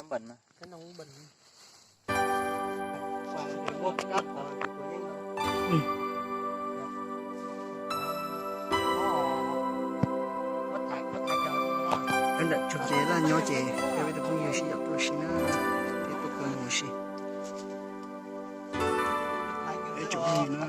Peb nram tsug ces laj nyob ces peb tus phooj ywg sib yaum tuaj si na, peb tuaj kawg mus si. Peb tus phooj ywg na.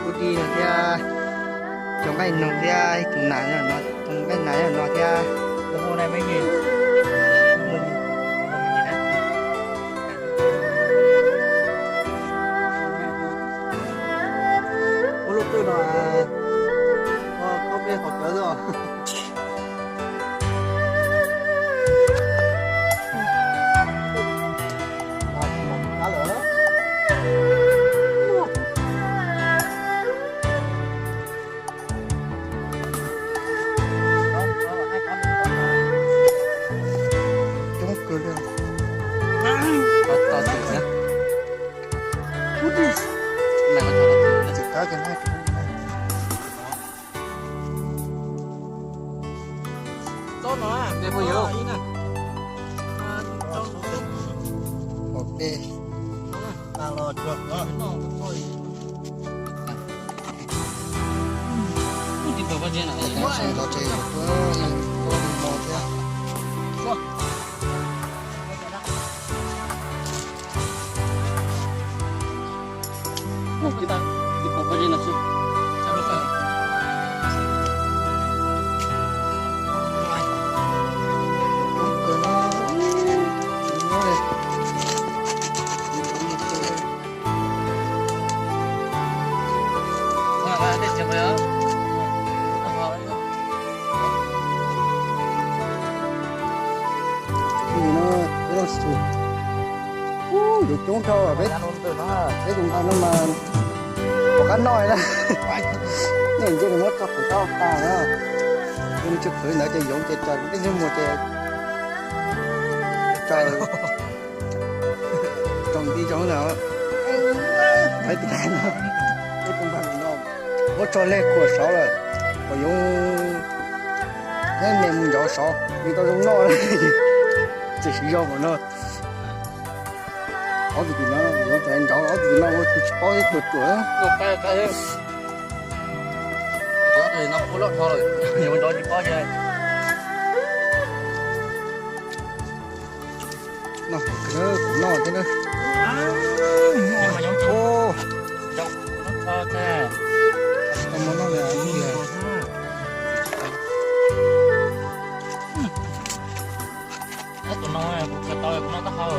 Kuv di no thiab, cov nqaij no thiab, tus nas no, tus nqaij nas no thiab. Ua lub qwj no, koj peb qhov cawv xwb os. Coob kawg li. Yuav coob dhau peb, peb tus nqaij no mas pom qab noj na. Nej nce nws muab tso qhwv tau tas na. Nws tsis qhwv ntawd ces yoov ces raws tej hnub muag ces raws tsaus nti zoo ntawd. Peb tus nqaij no, peb tus nqaij no muab tso leg khuam saud lawm, kom yoov neb me mus ncaus saud li tau zoo noj. Ces siv zog npaum no. Ob tug tim no yoov tseem ncaus, ob tug tim no ua tsis paub thiab tuam tuam. Noj, kuv noj thiab na. Tau mov noj li. Tus no kuv kawg tau kuv noj taub hau.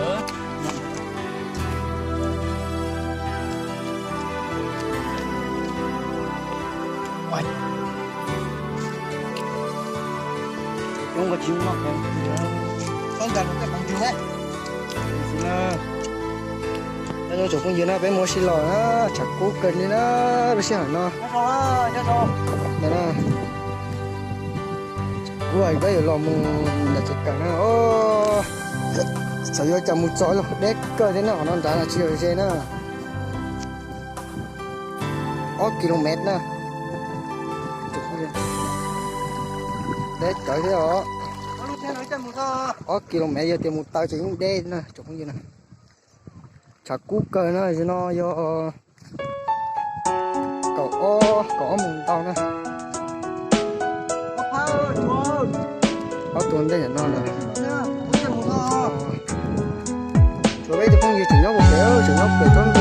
Coob nqaij tsis noj. Nyob zoo tsoom phooj ywg na, peb mus ua si los na, tshav kub kawg li na, lub sij hawm no. Kub peb yuav los mus nram tsev kawm na. Xav yuav cas mus txog lub deb kawg thiab na, qhov no nrad los tsis yog ze na. Ob ki lus mev na. Deb kawg thiab os. Ob ki lus mev yog tias mus taw ces yeej deb na tsoom phooj ywg na. Tshav kub kawg na, no yog kaum ob, kaum ob moos ntau na. Ob tug ntej no na. Tsuas peb tus phooj ywg tseem nyob puag pem, tseem nyob pem tsob